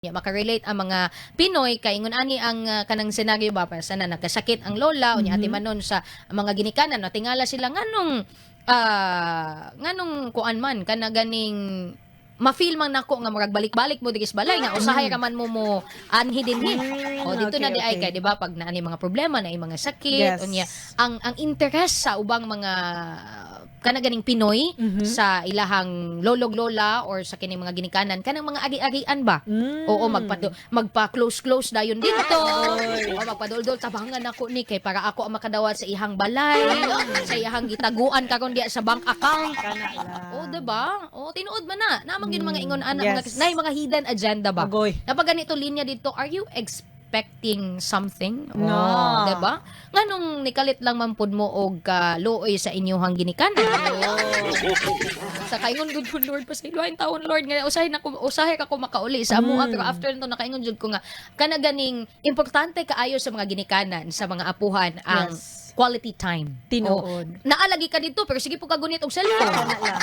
Nya makarelate ang mga Pinoy kay ingon ani ang kanang senaryo ba, para sana nagkasakit ang lola unya atimanon sa mga ginikanan, natingala sila nganong kuan man kana ganing ma-feel man nako nga murag balik-balik mo diri sa balay nga usahay ra man mo mo anhi dinhi. O dito na di ay kay, di ba, pag naani mga problema na mga sakit, unya ang interest sa ubang mga kana ganing Pinoy sa ilahang lolog lola or sa kining mga ginikanan, kanang mga ari-arian ba. Oo, magpa close close dayon dito. O magpaduldol, tabangan ako ni kay para ako ang makadawat sa ihang balay, sa ihang gitaguan karon diya sa bank account. Kana lang. O, 'di ba? O, tinuod man na. Naa man gyud mga ingon ana, mga nay mga hidden agenda ba. Agoy. Kapag ganito linya dito, are you expecting something? No. Oh, 'di ba? Nganong nikalit lang man pud mo og luoy sa inyong ginikanan? Sa kaingon gud ko, Lord, pasayloa taon, Lord, nga usahay na ko, usahay ka ko makauli sa amoa, pero after nito nakaingon jud ko nga kana ganing importante kaayo sa mga ginikanan, sa mga apuhan ang quality time. Tinuod. Oh, naalagi ka dito pero sige po kagunit og cellphone. Kana lang.